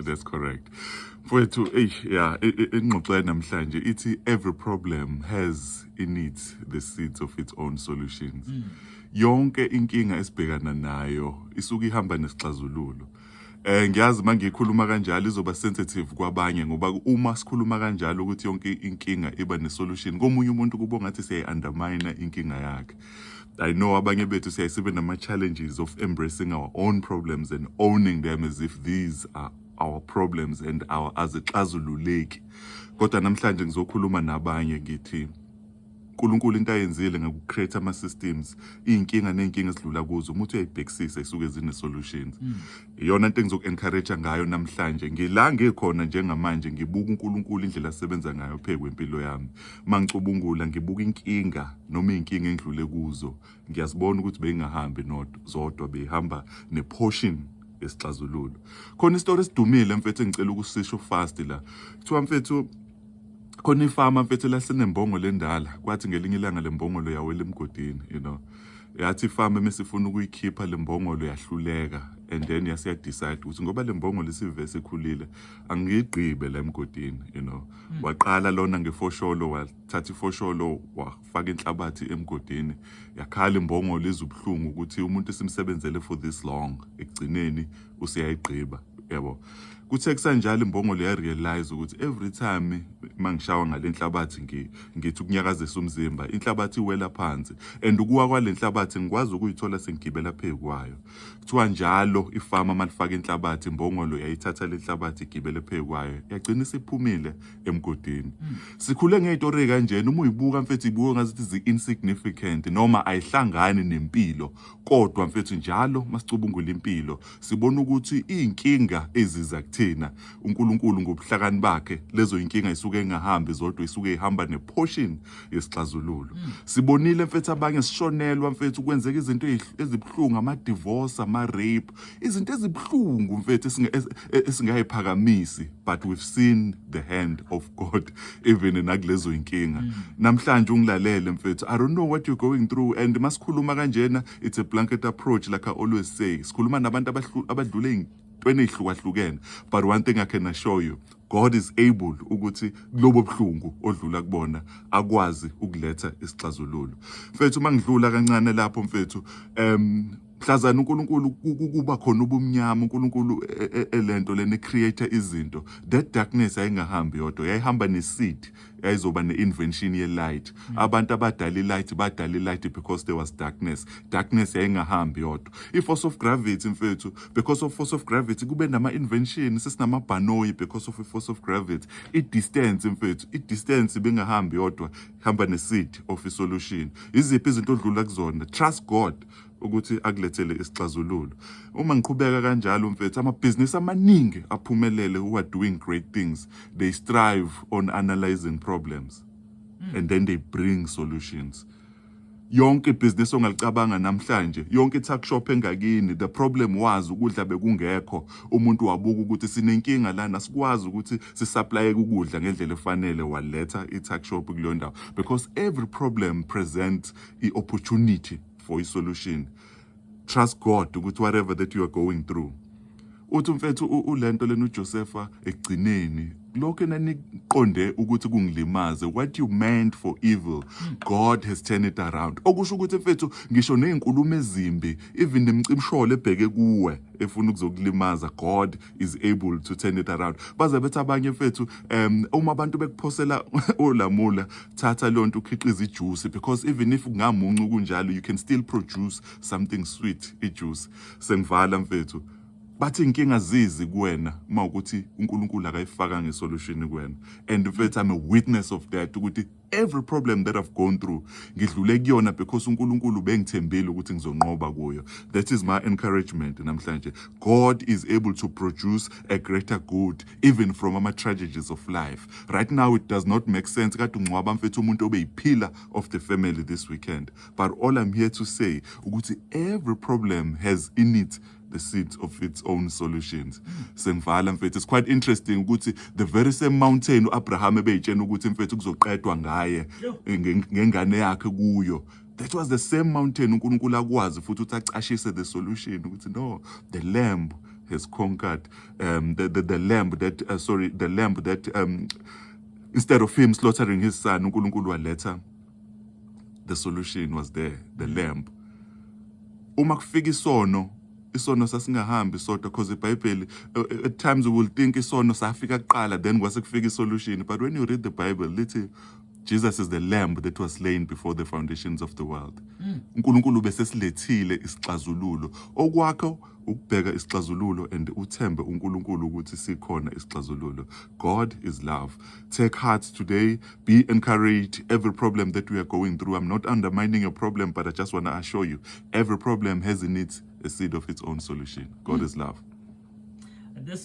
That's correct. Mfowethu, ey, yeah, ingxoxo namhlanje ithi every problem has in it the seeds of its own solutions. Yonke inkinga esibhekana nayo isuke ihamba nesixazululo. Ngiyazi mangikhuluma kanjalo izoba sensitive kwabanye, ngoba uma sikhuluma kanjalo ukuthi yonke inkinga iba ne-solution, komunye umuntu kubo ngathi siyayi-undermine inkinga yakhe. I know abanye bethu siyayisibe nama-challenges of embracing our own problems and owning them as if these are our problems and our azixazululeki. Kodwa namhlanje ngizokhuluma nabanye, ngithi uNkulunkulu into ayenzile ngoku-create ama-systems, iy'nkinga ney'nkinga esidlula kuzo, uma uthi uyayibhekisisa, isuke zine-solutions. Iyona into engizoku-encourage ngayo namhlanje. Ngila ngikhona njengamanje, ngibuka uNkulunkulu, indlela asebenza ngayo phezu kwempilo yami. Uma ngicubungula, ngibuka inkinga noma iy'nkinga engidlule kuzo, ngiyazibona ukuthi beyingahambi zodwa, beyihamba ne-portion yesixazululo. Khona isitori esidumile, mfethu, engicela ukusisho fast la. Kuthiwa, mfethu, khona ifama, mfethu, lasenembongolo endala. Kwathi ngelinye ilanga le mbongolo yawela emgodini. Yathi ifama mesifuna ukuyikhipha le mbongolo, yahluleka, and then yase ya-decide ukuthi ngoba le mbongolo isivese ikhulile, angiyigqibe la emgodini. Waqala lona ngefosholo, wathatha ifosholo, wafaka inhlabathi emgodini. Yakhala imbongolo, izubuhlungu ukuthi umuntu esimsebenzele for this long, ekugcineni useyayigqiba, yabo. Kuthe kusanjalo, imbongolo ya-realize ukuthi every time mangishawa ngale nhlabathi, ngithi ukunyakazisa umzimba, inhlabathi iwela phansi, and ukuwa kwale nhlabathi ngikwazi ukuyithola sengigibela phezu kwayo. Kuthiwa njalo ifama malifaka inhlabathi, imbongolo yayithatha le nhlabathi, igibele phezu kwayo, yagcina isiphumile emgodini. Sikhule ngey'tori kanjena. Uma uyibuka, mfethu, ibuka ngathi zi-insignificant noma ayihlangani nempilo, kodwa, mfethu, njalo masicubungula impilo, sibona ukuthi iy'nkinga eziza kuthina, uNkulunkulu ngobuhlakani bakhe, lezo inkinga isuke engahambi zodwa, isuke ihamba ne-portion yesixazululo. Sibonile, mfethu, abanye sishonelwa, mfethu, kwenzeka izinto ezibuhlungu, ama-divorce, ama-rape, izinto ezibuhlungu, mfethu, esingayiphakamisi, but we've seen the hand of God even nakulezo inkinga. Namhlanje ungilalele, mfethu, I don't know what you're going through, and masikhuluma kanjena, it's a blanket approach. Like I always say, sikhuluma nabantu abadlule ey'ntweni ey'hlukahlukene, but one thing I can assure you, God is able ukuthi kulobo buhlungu odlula kubona akwazi ukuletha isixazululo. Mfethu, mangidlula kancane lapho, mfethu, mhlazana uNkulunkulu kuba khona ubumnyama, uNkulunkulu elento lena creator izinto, that darkness ayingahambi yodwa, yayihamba ne-seed, yayizoba ne-invention ye-light. Abantu abadala i-light badala i-light because there was darkness. Darkness yayingahambi yodwa. I-force of gravity, mfethu, because of force of gravity kube nama-invention, sesinamabhanoyi because of i-force of gravity. I-distance, mfethu, i-distance ibingahambi yodwa, ihamba ne-seed of i-solution. Iziphi izinto odlula kuzona? Trust God ukuthi akulethele isixazululo. Uma ngiqhubeka kanjalo, mfethu, amabhizinisi amaningi aphumelele, who are doing great things, they strive on analyzing problems and then they bring solutions. Yonke ibhizinisi ongalicabanga namhlanje, yonke i-tuck shop engakini, the problem was ukudla bekungekho. Umuntu wabuka ukuthi sinenkinga lana, sikwazi ukuthi si-supply ukudla ngendlela efanele, waletha i-tuck shop kuleyo ndawo, because every problem presents i-opportunity for i-solution. Trust God ukuthi whatever that you are going through. Uthi, mfethu, ulento lena uJosepha ekugcineni, lokho enaniqonde ukuthi kungilimaze, what you meant for evil, God has turned it around. Okusho ukuthi, mfethu, ngisho nezinkulumo ezimbi, even nemicimsholo ebheke kuwe efuna ukuzokulimaza, God is able to turn it around. Baze bethi abanye, mfethu, uma abantu bekuphosela olamula, thatha lonto ukhiqiza i-juice, because even if kungamuncu kunjalo, you can still produce something sweet, i-juice. Sengivala, mfethu. Bathi inkinga zizi kuwena uma ukuthi uNkulunkulu akayifaka nge-solution kuwena, and mfethu, I'm a witness of that, ukuthi every problem that I've gone through, ngidlule kuyona because uNkulunkulu bengithembile ukuthi ngizonqoba kuyo. That is my encouragement namhlanje. God is able to produce a greater good even from ama tragedies of life. Right now it does not make sense, kade ungcwaba, mfethu, umuntu obeyi-pillar of the family this weekend, but all I'm here to say ukuthi every problem has in it the seeds of its own solutions. Sengivala, mfethu. It's quite interesting ukuthi the very same mountain uAbraham ebeyitshena ukuthi, mfethu, kuzoqedwa ngaye ngengane yakhe kuyo, that was the same mountain uNkulunkulu akwazi futhi ukuthi acashise the solution, ukuthi no, the lamb has conquered the lamb that sorry, the lamb that instead of him slaughtering his son, uNkulunkulu waletha the solution was there, the lamb. Uma kufika isono, isono sasingahambi sodwa, because iBhayibheli, at times we will think isono safika kuqala, then kwase kufika isolution. But when you read the Bible, lithi Jesus is the lamb that was slain before the foundations of the world. uNkulunkulu bese silethile isixazululo. Okwakho ukubheka isixazululo and uthembe uNkulunkulu ukuthi sikhona isixazululo. God is love. Take heart today, be encouraged. Every problem that we are going through, I'm not undermining your problem, but I just want to assure you, every problem has in it a seed of its own solution. God is love. This